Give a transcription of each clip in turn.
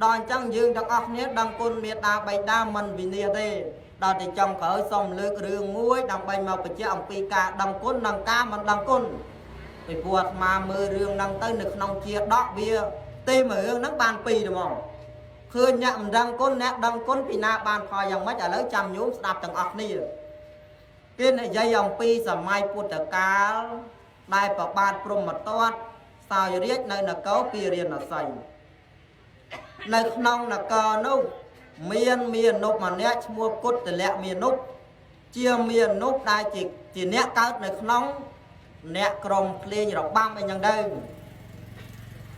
ដល់អញ្ចឹងយើងទាំងអស់គ្នាដឹងគុណមេដាបៃតាមិនវិនិច្ឆ័យទេដល់តែចុងក្រោយសូមលើករឿងមួយដើម្បីមកបញ្ជាក់អំពីការដឹងគុណនិងការមិនដឹងគុណពីព្រោះអាត្មាមើលរឿងហ្នឹងទៅនៅក្នុងជាដកវាទេមួយរឿងហ្នឹងបានពីរហ្មងឃើញអ្នកមិនដឹងគុណអ្នកដឹងគុណពីណាបានផលយ៉ាងម៉េចឥឡូវចាំញោមស្ដាប់ទាំងអស់គ្នាគេនិយាយអំពីសម័យពុទ្ធកាលដែលប្របាទព្រហ្មទត្តសោយរាជនៅនគរពារាណសីនៅក្នុងនគរនោះមានមានុម្នាក់ឈ្មោះគុតលៈមានុជាមានុដែលជាអ្នកកើតនៅក្នុងអ្នកក្រុមភ្លេងរបាំអីចឹងទៅ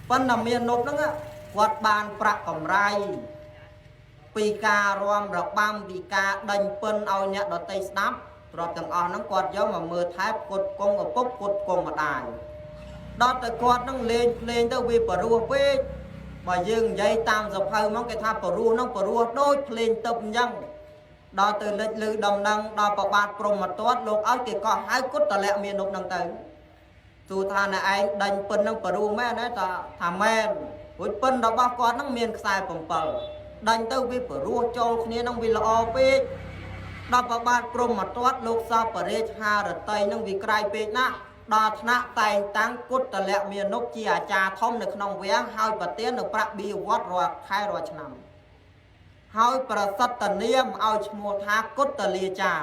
ប៉ុន្តែមានុហ្នឹងគាត់បានប្រាក់កម្រៃពីការរាំរបាំពីការដេញពិនឲ្យអ្នកដតីស្ដាប់ទ្រព្យទាំងអស់ហ្នឹងគាត់យកមកមើលថែផ្គត់ផ្គង់ឪពុកផ្គត់ផ្គង់ម្ដាយដល់តែគាត់ហ្នឹងលេងភ្លេងទៅវាបរោះពេកបើយើងនិយាយតាមសភៅមកគេថាបរោះហ្នឹងបរោះដូចភ្លេងទឹកអញ្ចឹងដល់ទៅលិចលឺដំណឹងដល់ប្របាទព្រហ្មទត្តលោកឲ្យគេកោះហៅគុតលៈមានុហ្នឹងទៅទូថាអ្នកឯងដេញពិនហ្នឹងបរោះមែនទេថាមែនព្រោះពិនរបស់គាត់ហ្នឹងមានខ្សែ7ដេញទៅវាបរោះចូលគ្នាហ្នឹងវាល្អពេកដល់ប្របាទព្រហ្មទត្តលោកសោពរាជហារតីនឹងវាក្រៃពេកណាស់ដល់ថ្នាក់តែងតាំងគុតលៈមានុជាអាចារ្យធំនៅក្នុងវាំងហើយប្រទាននៅប្រាក់បៀវត្សរាល់ខែរាល់ឆ្នាំហើយប្រសិទ្ធនាមឲ្យឈ្មោះថាគុតលាចា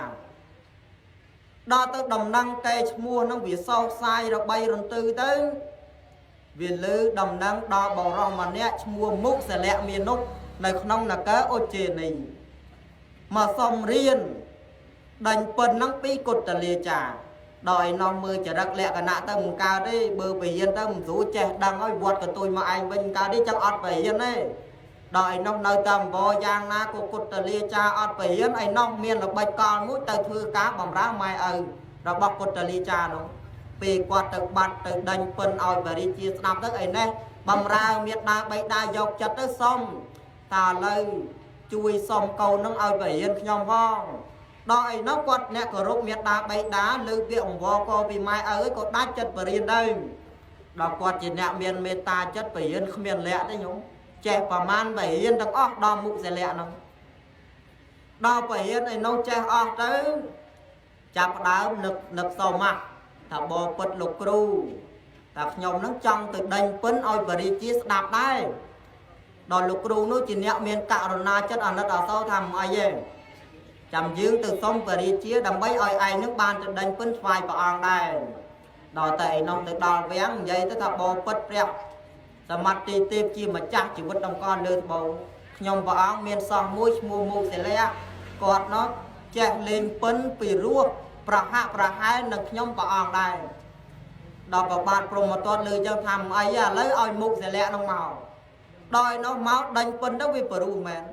ដល់ទៅដំណឹងកេឈ្មោះនឹងវាសោកសាយរបីរន្ទឺទៅវាលើដំណឹងដល់បរោះម្នាក់ឈ្មោះមុសលៈមានុនៅក្នុងនគរឧជេនីមកសុំរៀនដេញពិនហ្នឹងពីគុតលាចាដល់ឯនោះមើលចរិតលក្ខណៈទៅមិនកើតទេបើបរៀនទៅមិនស្រួលចេះដឹងហើយវត្តកតុយមកឯងវិញមិនកើតទេចឹងអត់បរៀនទេដល់ឯនោះនៅតែអំបយ៉ាងណាក៏គុតលាចាអត់បរៀនឯនោះមានល្បិចកលមួយទៅធ្វើការបំរើម៉ែឪរបស់គុតលាចានោះពេលគាត់ទៅបាត់ទៅដេញពិនឲ្យបរិជាស្ដាប់ទៅឯនេះបំរើមេដាបៃតាយកចិត្តទៅសុំតាឥឡូវជួយសុំកូននឹងឲ្យបរៀនខ្ញុំផងដល់ឯនោះគាត់អ្នកគោរពមេដាបៃតាលើកវាអង្វរកពីម៉ែឪក៏ដាច់ចិត្តបរៀនទៅដល់គាត់ជាអ្នកមានមេត្តាចិត្តបរៀនគ្មានលក្ខទេញោមចេះប្រមាណបរៀនទាំងអស់ដល់មុខសិលៈហ្នឹងដល់បរៀនឯនោះចេះអស់ទៅចាប់ដើមនឹកនឹកសុំថាបពិតលោកគ្រូតែខ្ញុំនឹងចង់ទៅដេញពិនឲ្យបរិជាស្ដាប់ដែរដល់លោកគ្រូនោះជាអ្នកមានករណាចិត្តអាណិតអាសូរថាមិនអីទេចាំយើងទៅសុំបរិជាដើម្បីឲ្យឯងនឹងបានទៅដេញពិនថ្វាយព្រះអង្គដែរដល់តែឯនោះទៅដល់វាំងនិយាយទៅថាបពិតព្រះសមត្ថទីទេពជាម្ចាស់ជីវិតតម្កល់លើត្បូងខ្ញុំព្រះអង្គមានសោះមួយឈ្មោះមុខសិលៈគាត់នោះចេះលេងពិនពីរោះប្រហាក់ប្រហែលនឹងខ្ញុំព្រះអង្គដែរដល់ប្របាទព្រហ្មទត្តលើចឹងថាមិនអីឥឡូវឲ្យមុខសិលៈនឹងមកដល់ឯនោះមកដេញពិនទៅវាបរុះមែន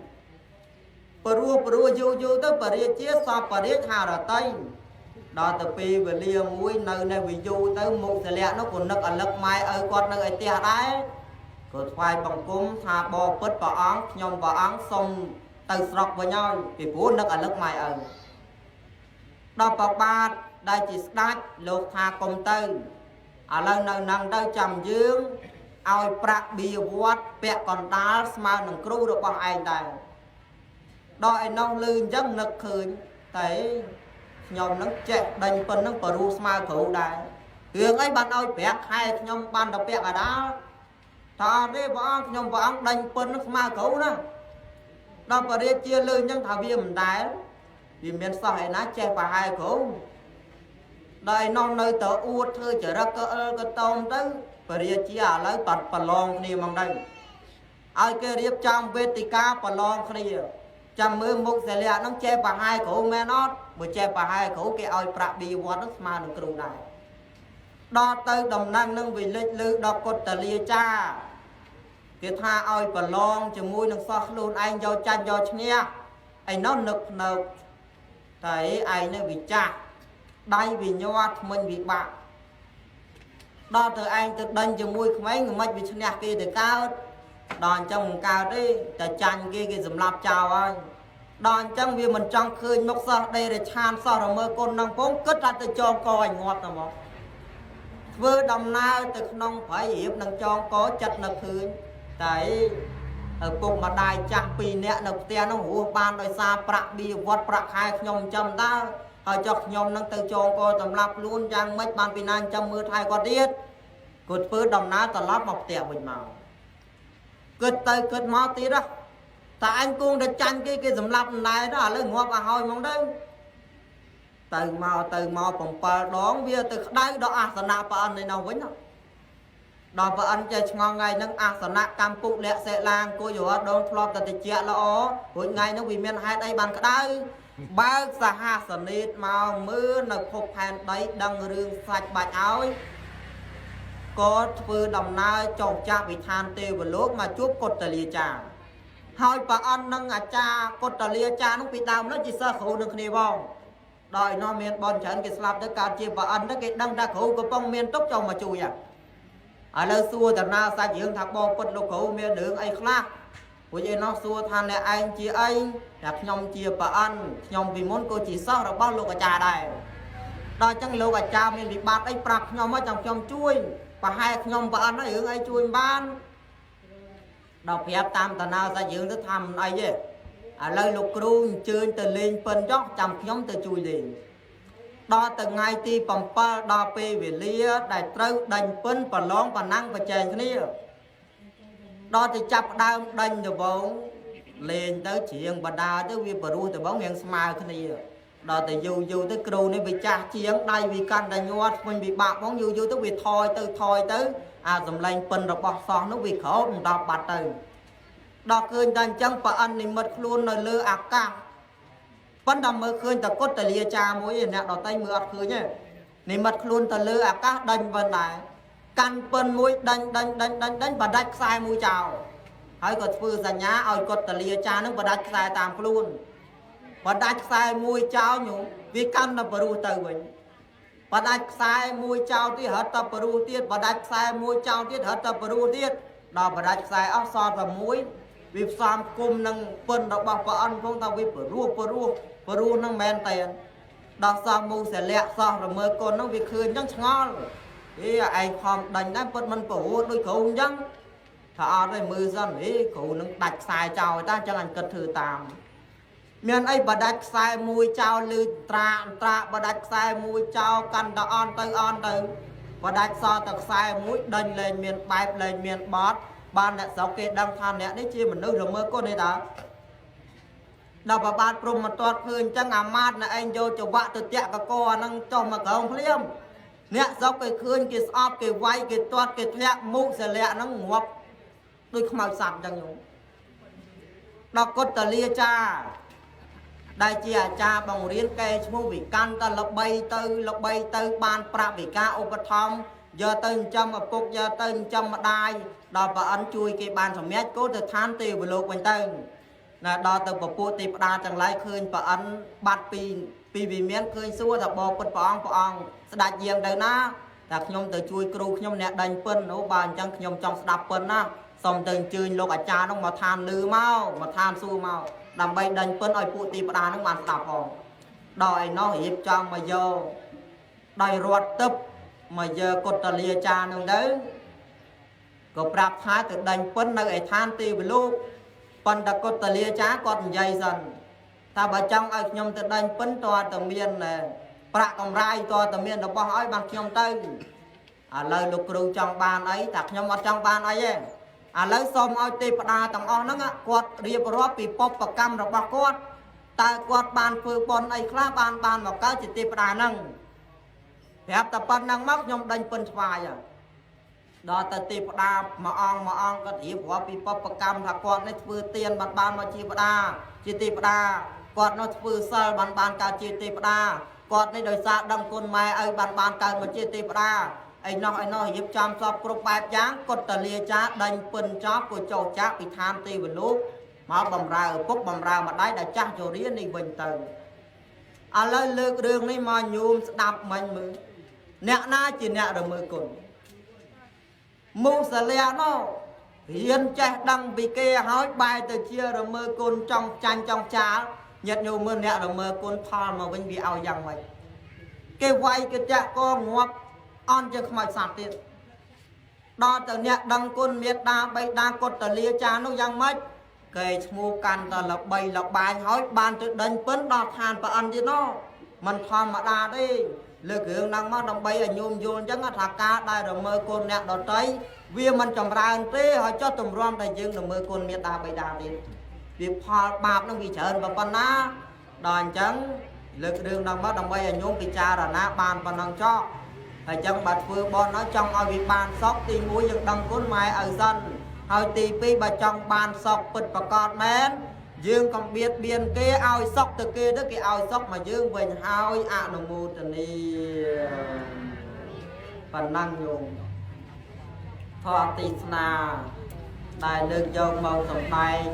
បរុះបរុះយូរយូរទៅបរិជាសពរាជហារតីដល់ទៅពេលវេលាមួយនៅនៅវិយូទៅមុខសិលៈនោះក៏នឹកអលឹកម៉ែឪគាត់នៅឯផ្ទះដែរក៏ថ្វាយបង្គំថាបពិតព្រះអង្គខ្ញុំព្រះអង្គសុំទៅស្រុកវិញហើយពីព្រោះនឹកអលឹកម៉ែឪដល់ប្របាទដែលជាស្ដេចលោកថាកុំទៅឥឡូវនៅនឹងទៅចាំយើងឲ្យប្រាក់បៀវត្សពាក់កណ្ដាលស្មើនឹងគ្រូរបស់ឯងដែរដល់ឯនោះលឺអញ្ចឹងនឹកឃើញតែខ្ញុំនឹងចេះដេញប៉ុណ្ណឹងបរុះស្មើគ្រូដែររឿងអីបានឲ្យប្រាក់ខែខ្ញុំបានតែពាក់កណ្ដាលថាអត់ទេព្រះអង្គខ្ញុំព្រះអង្គដេញប៉ុណ្ណឹងស្មើគ្រូណាដល់បរិជាលឺអញ្ចឹងថាវាមិនដែលវាមានសោះឯណាចេះប្រហែលគ្រូដល់ឯនោះនៅតែអួតធ្វើចរិតក៏អិលក៏តោមទៅបរិជាឥឡូវបាត់ប្រឡងគ្នាមកទៅឲ្យគេរៀបចំវេទិកាប្រឡងគ្នាចាំមើលមុខសិលៈហ្នឹងចេះប្រហែលគ្រូមែនអត់បើចេះប្រហែលគ្រូគេឲ្យប្រាក់បៀវត្សហ្នឹងស្មើនឹងគ្រូដែរដល់ទៅដំណឹងនឹងវិលិចលើដល់គុតលាចាគេថាឲ្យប្រឡងជាមួយនឹងសោះខ្លួនឯងយកចាញ់យកឈ្នះឯនោះនឹកភ្នោកតែឯងនេះវាចាស់ដៃវាញ័រថ្មិញវាបាក់ដល់ទៅឯងទៅដេញជាមួយក្មេងមិនវាឈ្នះគេទៅកើតដល់អញ្ចឹងមិនកើតទេតែចាញ់គេគេសម្លាប់ចោលហើយដល់អញ្ចឹងវាមិនចង់ឃើញមុខសោះដេរឆានសោះរមើគុណនឹងពងគិតថាទៅចងកឲ្យងាប់ទៅមកធ្វើដំណើរទៅក្នុងព្រៃរៀបនឹងចងកចិត្តនៅឃើញតែ ឪពុកម្ដាយចាស់2នាក់នៅផ្ទះនោះរស់បានដោយសារប្រាក់បៀវត្សប្រាក់ខែខ្ញុំចាំតើហើយចុះខ្ញុំនឹងទៅចងកសម្រាប់ខ្លួនយ៉ាងម៉េចបានពីណាចាំមើលថែគាត់ទៀតគាត់ធ្វើដំណើរត្រឡប់មកផ្ទះវិញមកគិតទៅគិតមកទៀតណាតែអញគង់តែចាញ់គេគេសម្លាប់មិនដែរដល់ឥឡូវងាប់ឲ្យហើយហ្មងទៅទៅមកទៅមក7ដងវាទៅក្តៅដល់អាសនៈប្រអិននេះនោះវិញណាដល់ប្រអិនចេះឆ្ងល់ថ្ងៃហ្នឹងអាសនៈកម្ពុលៈសិលាអង្គុយរត់ដងធ្លាប់តែតិចល្អរួចថ្ងៃហ្នឹងវាមានហេតុអីបានក្តៅបើកសហសនីតមកមើលនៅភពផែនដីដឹងរឿងសាច់បាច់ឲ្យក៏ធ្វើដំណើរចុះចាស់វិធានទេវលោកមកជួបកុតលាចាហើយប្រអិននិងអាចារ្យកុតលាចានោះពីដើមនោះជាសិស្សគ្រូនឹងគ្នាផងដល់ឯនោះមានបនច្រើនគេស្លាប់ទៅកើតជាប្រអិនទៅគេដឹងថាគ្រូកំពុងមានទុកចង់មកជួយឥឡូវសួរតាណាសាច់រឿងថាបងពិតលោកគ្រូមានរឿងអីខ្លះព្រោះឯនោះសួរថាអ្នកឯងជាអីថាខ្ញុំជាប្រអិនខ្ញុំពីមុនក៏ជាសិស្សរបស់លោកអាចារ្យដែរដល់អញ្ចឹងលោកអាចារ្យមានវិបត្តិអីប្រាប់ខ្ញុំមកចាំខ្ញុំជួយប្រហែលខ្ញុំប្រអិនហើយរឿងអីជួយមិនបានដល់ប្រាប់តាមតាណាសាច់រឿងទៅថាមិនអីទេឥឡូវលោកគ្រូអញ្ជើញទៅលេងពិនចុះចាំខ្ញុំទៅជួយលេងដល់ទៅថ្ងៃទី7ដល់ពេលវេលាដែលត្រូវដេញពិនប្រឡងប៉ណ្ណឹងប្រជែងគ្នាដល់ទៅចាប់ដើមដេញដបងលេងទៅច្រៀងបដាទៅវាបរោះដបងរៀងស្មើគ្នាដល់ទៅយូរយូរទៅគ្រូនេះវាចាស់ជាងដៃវាកាន់តែញាត់វិញវាបាក់ផងយូរយូរទៅវាថយទៅថយទៅអាសម្លេងពិនរបស់សោះនោះវាក្រោបដល់បាត់ទៅដល់ឃើញតែអញ្ចឹងប្រអិននិមិត្តខ្លួននៅលើអាកាសប៉ុន្តែមើលឃើញតកុតតលាចាមួយឯអ្នកដតីមើលអត់ឃើញទេនិមិត្តខ្លួនទៅលើអាកាសដេញប៉ុណ្ណាកាន់ពិនមួយដេញដេញដេញដេញដេញបដាច់ខ្សែមួយចោលហើយក៏ធ្វើសញ្ញាឲ្យកុតតលាចានឹងបដាច់ខ្សែតាមខ្លួនបដាច់ខ្សែមួយចោលញោមវាកាន់តែបរុសទៅវិញបដាច់ខ្សែមួយចោលទៀតរត់ទៅបរុសទៀតបដាច់ខ្សែមួយចោលទៀតរត់ទៅបរុសទៀតដល់បដាច់ខ្សែអស់សល់តែមួយវាផ្សំគុំនឹងពិនរបស់ព្រះអង្គផងថាវាបរុសបរុសបរុសនឹងមែនតែនដល់សោះមូសលៈសោះរមើកូននឹងវាឃើញអញ្ចឹងឆ្ងល់ហេឯងខំដេញដែរពិតមិនបរុសដូចគ្រូអញ្ចឹងថាអត់ទេមើលសិនហេគ្រូនឹងដាច់ខ្សែចោលតាអញ្ចឹងអញគិតធ្វើតាមមានអីបដាច់ខ្សែមួយចោលលឺត្រាត្រាបដាច់ខ្សែមួយចោលកាន់តែអន់ទៅអន់ទៅបដាច់សល់តែខ្សែមួយដេញលែងមានបែបលែងមានបត់បានអ្នកស្រុកគេដឹងថាអ្នកនេះជាមនុស្សរមើគុណទេតាដល់ប្របាទព្រំមកទាត់ឃើញអញ្ចឹងអាមាតអ្នកឯងយកចង្វាក់ទៅតាក់កកអាហ្នឹងចុះមកក្រោមភ្លាមអ្នកស្រុកគេឃើញគេស្អប់គេវាយគេទាត់គេធ្លាក់មុខសិលៈហ្នឹងងាប់ដូចខ្មោចសត្វអញ្ចឹងញោមដល់កុតលាចាដែលជាអាចារ្យបង្រៀនកែឈ្មោះវិកាន់តល្បីទៅល្បីទៅបានប្រាក់វិការឧបត្ថម្ភយកទៅចិញ្ចឹមឪពុកយកទៅចិញ្ចឹមម្ដាយដល់ប្រអិនជួយគេបានសម្រេចគោទៅឋានទេវលោកវិញទៅណាដល់ទៅពពួកទេវតាទាំងឡាយឃើញប្រអិនបាត់ពីវិមានឃើញសួរថាបពុតព្រះអង្គព្រះអង្គស្ដេចយាងទៅណាតែខ្ញុំទៅជួយគ្រូខ្ញុំអ្នកដេញពិនអូបើអញ្ចឹងខ្ញុំចង់ស្ដាប់ពិនណាសូមទៅអញ្ជើញលោកអាចារ្យនោះមកឋានលឺមកមកឋានសួរមកដើម្បីដេញពិនឲ្យពួកទេវតានឹងបានស្ដាប់ផងដល់ឯនោះរៀបចំមកយកដោយរត់ទឹកមកយកកុតលាចារនឹងទៅក៏ប្រាប់ថាទៅដេញពិននៅឯឋានទេវលោកប៉ុន្តែកុតលាចាគាត់និយាយសិនថាបើចង់ឲ្យខ្ញុំទៅដេញពិនតើតើមានប្រាក់កម្រៃតើតើមានរបស់ឲ្យបានខ្ញុំទៅឥឡូវលោកគ្រូចង់បានអីតែខ្ញុំអត់ចង់បានអីទេឥឡូវសូមឲ្យទេវតាទាំងអស់ហ្នឹងគាត់រៀបរាប់ពីបុព្វកម្មរបស់គាត់តើគាត់បានធ្វើបុណ្យអីខ្លះបានមកកើតជាទេវតាហ្នឹងប្រាប់តែប៉ុណ្្នឹងមកខ្ញុំដេញពិនស្វាយដល់ទៅទេវតាមួយអង្គមួយអង្គគាត់រៀបរាប់ពីបុព្វកម្មថាគាត់នេះធ្វើទានបានមកជាបតាជាទេវតាគាត់នោះធ្វើសិលបានកើតជាទេវតាគាត់នេះដោយសារដឹងគុណម៉ែឪបានកើតមកជាទេវតាឯណោះឯណោះរៀបចំសពគ្រប់បែបយ៉ាងកុតលាចាដេញពិនចប់ក៏ចោចាក់ពីឋានទេវលោកមកបំរើឪពុកបំរើម្ដាយដែលចាស់ជរានេះវិញទៅឥឡូវលើករឿងនេះមកញោមស្ដាប់មិញមើលអ្នកណាជាអ្នករមើគុណមូសលៈនោះរៀនចេះដឹងពីគេហើយបែរទៅជារមើគុណចង់ចាញ់ចង់ចាលញាតិញោមមើលអ្នករមើគុណផលមកវិញវាឲ្យយ៉ាងម៉េចគេវាយគេតាក់កងាប់អន់ជាខ្មោចសត្វទៀត ដល់ទៅអ្នកដឹងគុណមេត្តាបិតាគាត់តលាចានោះយ៉ាងម៉េចគេឈ្មោះកាន់តែល្បីល្បាញហើយបានទៅដេញពិនដល់ឋានប្រអិនទៀតណោះមិនធម្មតាទេលើករឿងហ្នឹងមកដើម្បីឲ្យញោមយល់អញ្ចឹងថាការដែលរមើលគុណអ្នកដតីវាមិនចម្រើនទេហើយចុះទម្រាំតែយើងរមើលគុណមេត្តាបិតាទៀតវាផលបាបហ្នឹងវាច្រើនប៉ុណ្ណាដល់អញ្ចឹងលើករឿងហ្នឹងមកដើម្បីឲ្យញោមពិចារណាបានប៉ុណ្ណឹងចោះហើយចឹងបើធ្វើបន់ហើយចង់ឲ្យវាបានសុខទី1យើងដឹងគុណម៉ែឪសិនហើយទី2បើចង់បានសុខពិតប្រាកដមែនយើងកំបៀតបៀនគេឲ្យសុខទៅគេទៅគេឲ្យសុខមកយើងវិញហើយអនុមោទនាប៉ុណ្ណឹងញោមធម៌ទេសនាដែលលើកយកមកសម្ដែង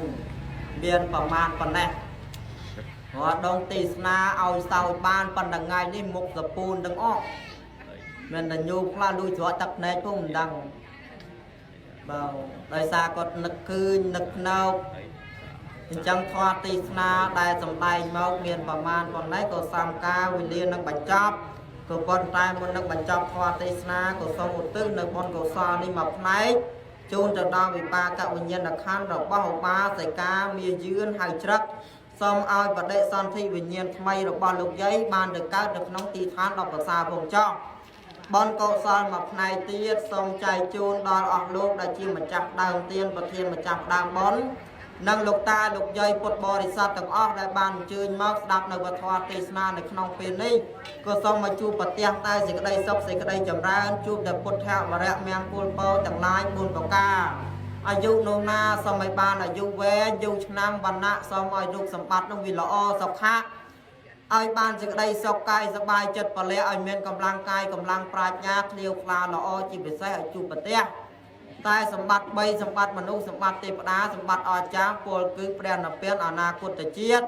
មានប្រមាណប៉ុណ្ណេះរាល់ដងទេសនាឲ្យសោចបានប៉ុណ្ណឹងថ្ងៃនេះមុខសពូនទាំងអស់មានតែញោមខ្លះលួចច្រកទឹកភ្នែកផងមិនដឹងបើដោយសារគាត់នឹកឃើញនឹកភ្នោកអញ្ចឹងធម៌ទេសនាដែលសម្ដែងមកមានប្រមាណប៉ុណ្ណេះក៏សំការវេលានឹងបញ្ចប់ក៏ប៉ុន្តែមុននឹងបញ្ចប់ធម៌ទេសនាក៏សូមឧទ្ទិសនៅបុណ្យកុសលនេះមកផ្នែកជូនទៅដល់វិបាកវិញ្ញាណក្ខន្ធរបស់ឧបាសិកាមាយឿនហៅច្រឹកសូមឲ្យបដិសន្ធិវិញ្ញាណថ្មីរបស់លោកយាយបានទៅកើតនៅក្នុងទីឋានដ៏ប្រសើរផងចោះបុណ្យកុសលមួយផ្នែកទៀតសូមចែកជូនដល់អស់លោកដែលជាម្ចាស់ដើមទានប្រធានម្ចាស់ដើមបុណ្យនិងលោកតាលោកយាយពុទ្ធបរិស័ទទាំងអស់ដែលបានអញ្ជើញមកស្ដាប់នៅវធម៌ទេសនានៅក្នុងពេលនេះក៏សូមមកជួបប្រទះតែសេចក្តីសុខសេចក្តីចម្រើនជួបតែពុទ្ធវរៈមង្គលពរទាំងឡាយ4ប្រការអាយុនោះណាសូមឲ្យបានអាយុវែងយូរឆ្នាំវណ្ណៈសូមឲ្យរូបសម្បត្តិនោះវាល្អសុខៈឲ្យបានសេចក្តីសុខកាយសប្បាយចិត្តពលៈឲ្យមានកម្លាំងកាយកម្លាំងប្រាជ្ញាឃ្លាវខ្លាល្អជាពិសេសឲ្យជួបប្រទះតែសម្បត្តិ3សម្បត្តិមនុស្សសម្បត្តិទេវតាសម្បត្តិអស្ចារ្យពលគឺព្រះនិព្វានអនាគតជាតិ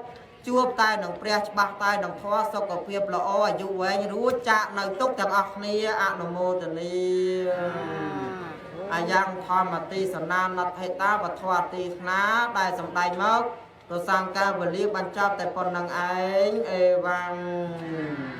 ជួបតែនឹងព្រះច្បាស់តែនឹងធម៌សុខភាពល្អអាយុវែងរួចចាកនៅទុកទាំងអស់គ្នាអនុមោទនាអាយ៉ាងធម្មទេសនានដ្ឋិតាវធម៌ទេសនាដែលសម្ដែងមកប្រសង្កាវលាបញ្ចប់តែប៉ុណ្្នឹងឯងអេវ៉ាំង។